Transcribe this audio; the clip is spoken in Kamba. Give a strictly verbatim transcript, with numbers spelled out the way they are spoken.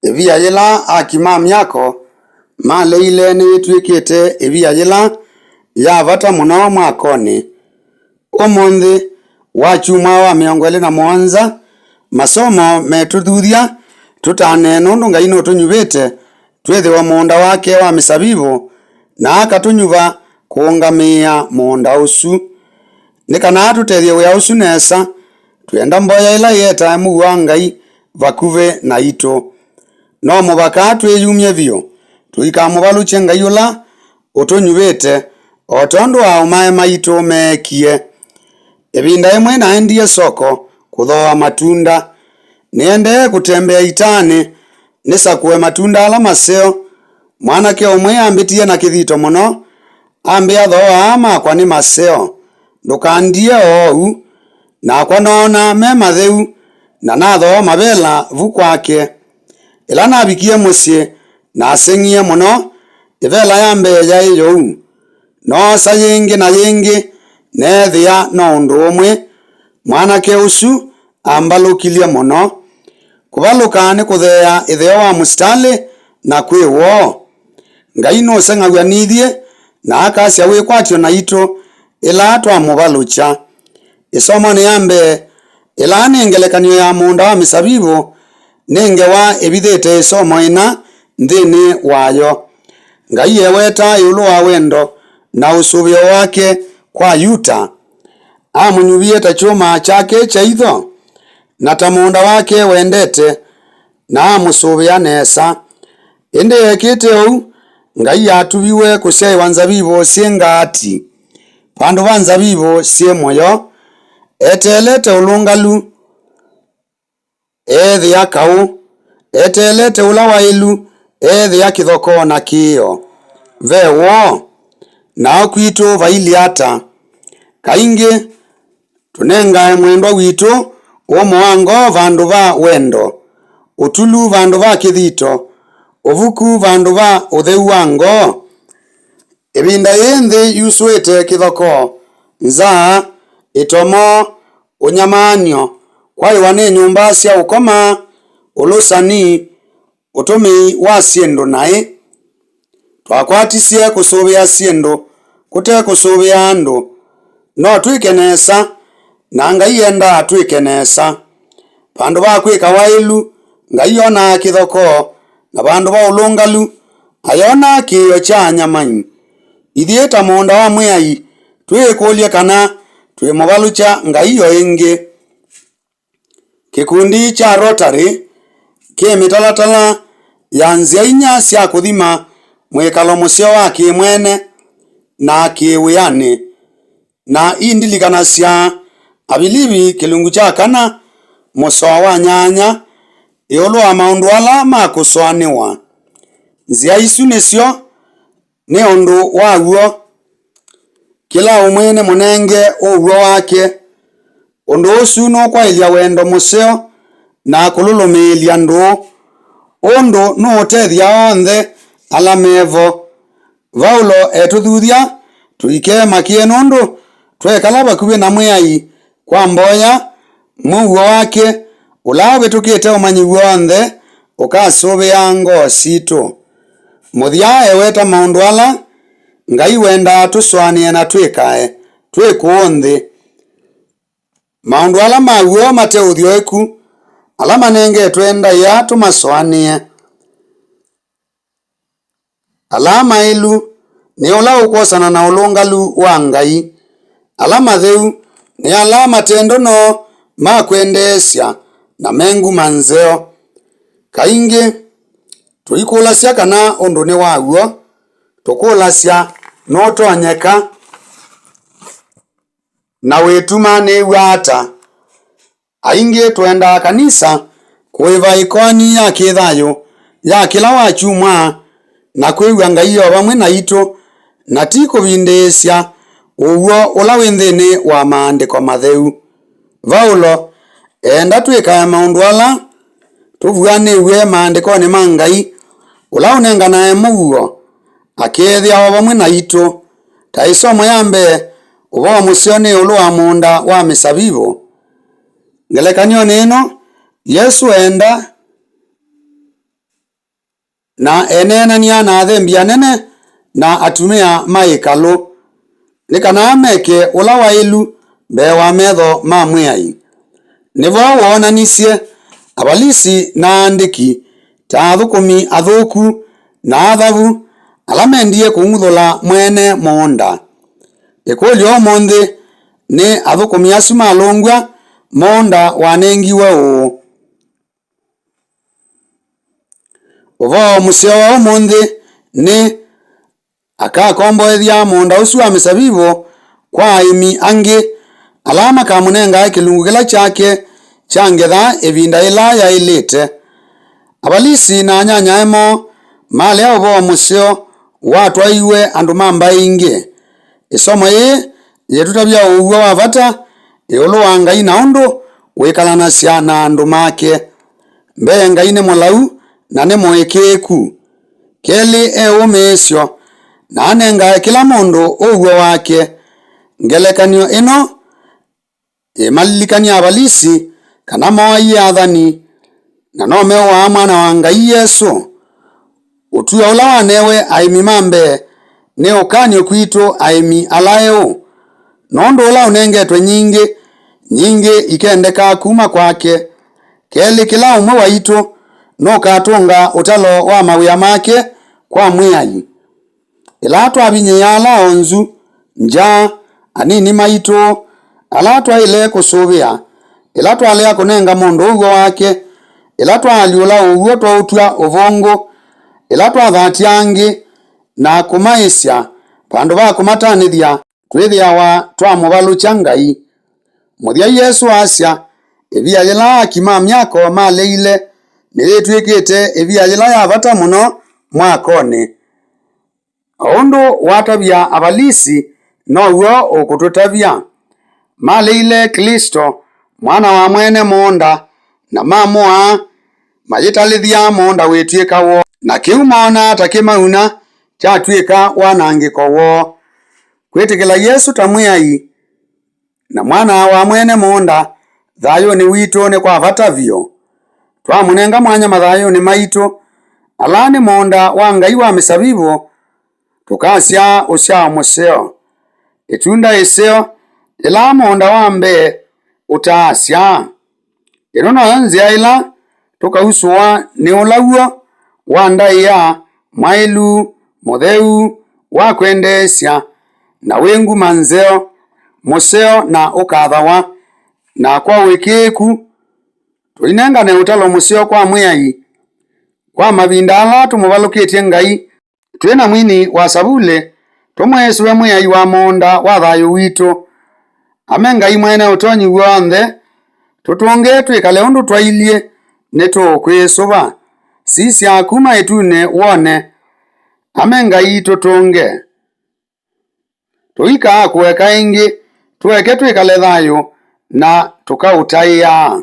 Ĩvia yĩla aki ma myako maleile nĩyĩtw'ĩkĩte ĩvia yĩla ya vata mũno mwakonĩ. Ũmũnthĩ, wa kyumwa wa mĩongo ĩlĩ na mũonza, masomo metũthuthya tũtane nũndũ Ngai nũtũnyuvĩte twĩthĩwe mũũnda wake wa mĩsavivũ, na akatũnyuva kũũngamĩĩa mũũnda ũsu. Nĩ kana tũtethye wĩa ũsu nesa, twĩenda mboya ĩla ĩetae mũuo wa Ngai vakuvĩ naitũ. No mũvaka twĩyumye vyũ, tũikamũvalũkye Ngai ũla ũtũnyuvĩte, o tondũ aaũmae maitũ meekie. Ĩvinda yĩmwe naendie soko kũthooa matunda. Nĩendee kũtembea itaanĩ nĩsakũe matunda ala maseo. Mwanake ũmwe ambĩtie na kĩthito mũno, ambĩa, "Thooa aa makwa nĩ maseo, ndũkandie oou." Nakwa noona me matheu, na nathooa mavela vu kwake. Ĩla navikie mũsyĩ, naseng'ie mũno. Ĩvela ya mbee yaĩ you. Noosa yĩngĩ na yĩngĩ, neethĩa no ũndũ ũmwe. Mwanake ũsu ambalũkilye mũno. Kũvalũka nĩ kũtheea ĩtheo wa mũsitalĩ na kwĩ woo. Ngai nũseng'aw'a nithyĩ na akasya wĩkwatyo naitũ ĩla twamũvalũkya. Ĩsomonĩ ya mbee, ĩla nĩ ngelekany'o ya mũũnda wa mĩsavivũ, nĩ ngewa ĩvithĩte ĩsomo ĩna nthĩnĩ wayo. Ngai ewetaa ĩũlũ wa wendo na ũsũvĩo wake kwa Yuta. Amũnyuvie ta kyũma kyake kya itho, na ta mũũnda wake wendete, na amũsũvĩa nesa. Ĩndĩ ekĩte ũu, Ngai atuviw'e kũsyaĩwa nzavivũ syĩ ngaati, vandũ va nzavivũ syĩ mũyo. Eteelete ũlũngalu, eethĩa kaũ. Eteelete ũla waĩlu, eethĩa kĩthokoo na kĩĩo. Ve woo, nao kwitũ vailyĩ ata? Kaingĩ, tũnengae mwendwa witũ ũmũ wa ngoo vandũ va wendo, ũtulu vandũ va kĩthito, ũvuku vandũ va ũtheu wa ngoo. Ĩvinda yĩĩ nthĩ yusũĩte kĩthokoo, nzaa, ĩtomo, ũnyamaan'yo, kwaĩwa nĩ nyũmba sya ũkoma, ũlũsani, ũtũmĩi wa syĩndũ naĩ. Twakwatisye kũsũvĩa syĩndũ kũte kũsũvĩa andũ. No twĩke nesa, na Ngai endaa twĩke nesa. Vandũ va kwĩka waĩlu, Ngai onaa kĩthokoo, na vandũ va ũlũngalu, ayonaa kĩĩo kya anyamai. Ithyĩ ta mũũnda wa Mwĩai, twĩĩkũlye kana twĩmũvalũkya Ngai o ĩngĩ. Kĩkundi kya Rotary kĩ mĩtalatala ya nzĩa inya sya kũthima mwĩkalo mũseo wa kĩ-mwene na kĩ-wĩanĩ, na indilikanasya Avilivi kĩlungu kya kana mũsoa wa nyanya ĩũlũ wa maũndũ ala ma kũsũanĩwa. Nzĩa isu nĩsyo nĩ ũndũ wa w'o. Kĩla ũmwe nĩmũnenge ũw'o wake. Ũndũ ũsu nũkwaĩlya wendo mũseo na kũlũlũmĩĩlya ndũũ. Ũndũ nũũtethya onthe ala me vo. Vaulo etũthuthya tũikemakĩe nũndũ twekala vakuvĩ na Mwĩai kwa mboya, mũuo wake ũla ũvĩtũkĩte ũmanyi w'onthe ũkasũvĩaa ngoo sitũ. Mũthya eweta maũndũ ala Ngai wendaa tũsũanĩe na twĩkae twĩ kũũ nthĩ. Maũndũ ala ma w'o mate ũthyoeku, ala manengetwe ndaĩa tũmasũanĩe. Ala maĩlu nĩ ũla ũkwosana na ũlũngalu wa Ngai. Ala matheu nĩ ala mate ndono ma kwendeesya na me nguma nzeo. Kaingĩ, tũikũlasya kana ũndũ nĩ wa w'o, tũkũlasya, "Nũtonyeka?" Na wĩtumanĩĩw'a ata? Aingĩ twendaa kanisa kũĩva ĩkoani ya kĩthayũ ya kĩla wa kyumwa na kwĩw'a Ngai o vamwe naitũ, na ti kũvindĩĩsya ũw'o ũla wĩ nthĩnĩ wa Maandĩko Matheu. Vaulo eenda twĩkae maũndũ ala tũvuanĩw'e Maandĩkonĩ ma Ngai, ũla ũnenganae mũuo, akeethĩa o vamwe naitũ. Ta ĩsomo ya mbee, ũvoo mũseo nĩ ĩũlũ wa mũũnda wa mĩsavivũ. Ngelekany'onĩ ĩno, Yesũ eenda na eneenany'a na athembi anene na atumĩa ma ĩkalũ, nĩ kana meke ũla waĩlu mbee wa metho ma Mwĩai. Nĩvo woonanisye Avalisi na aandĩki ta athũkũmi athũku na athavu ala mendie kũng'uthũla mwene mũũnda. Ĩkũlyo ũmũnthĩ nĩ, athũkũmi asu malũngw'a, mũũnda wanengiwe ũũ? Ũvoo mũseo wa ũmũnthĩ nĩ, akakomboethya mũũnda ũsu wa mĩsavivũ kwa aĩmi angĩ ala makamũnengae kĩlungu kĩla kyake kya ngetha ĩvinda yĩla yaĩlĩte. Avalisi na anyanyae moo malea ũvoo mũseo watwaĩiwe andũ ma mbaĩ ingĩ. Ĩsomo yĩĩ yĩtũtavya ũw'o wa vata ĩũlũ wa Ngai na ũndũ wĩkalanasya na andũ make. Mbee, Ngai nĩ mũlau na nĩ mũĩkĩĩku. Kelĩ, e ũmĩĩsyo na anengae kĩla mũndũ ũw'o wake. Ngelekany'o ĩno ĩmalilikany'a Avalisi kana mooaie athani, na no meũaa Mwana wa Ngai Yesũ. Ũtw'ĩo ũla wanewe aĩmi ma mbee nĩ ũkany'o kwitũ aĩmi ala eũ, nũndũ ũla ũnengetwe nyingĩ, nyingĩ ikendeka kuma kwake. Kelĩ, kĩla ũmwe waitũ nũkatũnga ũtalo wa mawĩa make kwa Mwĩai. Ĩla twavinyĩĩa ala onzu, ngya, anini maitũ, ala twaĩle kũsũvĩa, ĩla twalea kũnenga mũndũ ũw'o wake, ĩla twaalyũla ũw'o twaũtw'a ũvũngũ, ĩla twathatya angĩ na kũmaĩsya vandũ va kũmatanĩthya, twĩthĩawa twamũvalũkya Ngai. Mũthya Yesũ asya, ĩvia yĩla aaki ma myako maleile nĩyĩtw'ĩkĩte ĩvia yĩla ya vata mũno mwakonĩ. O ũndũ watavya Avalisi, now'o ũkũtũtavya. Maleile Klĩsto, Mwana wa mwene mũũnda, na mamũaa, mayĩtalĩthya mũũnda wĩtw'ĩka woo, na kĩu moonaa ta kĩmauna kyatw'ĩka wanangĩko woo. Kwĩtĩkĩla Yesũ ta Mwĩai na Mwana wa mwene mũũnda thayũnĩ witũ nĩ kwa vata vyũ. Twamũnenga mwanya mathayũnĩ maitũ, ala nĩ mũũnda wa Ngai wa mĩsavivũ, tũkasyaa ũsyao mũseo, ĩtunda ĩseo yĩla mũũnda wa mbee ũtaasyaa. Ĩno noyo nzĩa ĩla tũkausũwa nĩ ũla w'o wa ndaĩa mwaĩlu, mũtheu, wa kwendeesya, na wĩ nguma nzeo, mũseo na ũkathawa, na kwa ũĩkĩĩku tũinengane ũtalo mũseo kwa Mwĩai kwa mavinda ala tũmũvalũkĩtye Ngai. Twĩ na mwini wa Savulĩ, tũmwĩsũe Mwĩai wa mũũnda wa thayũ witũ. Ame Ngai Mwene Ũtonyi W'onthe, tũtũnge twĩkale ũndũ twailyĩ, nĩtũũkwĩsũva. Sisya kuma ĩtunĩ wone. Ame Ngai tũtũnge. Tũikaakũeka ĩngĩ, tũeke twĩkale thayũ na tũkaũtaĩa.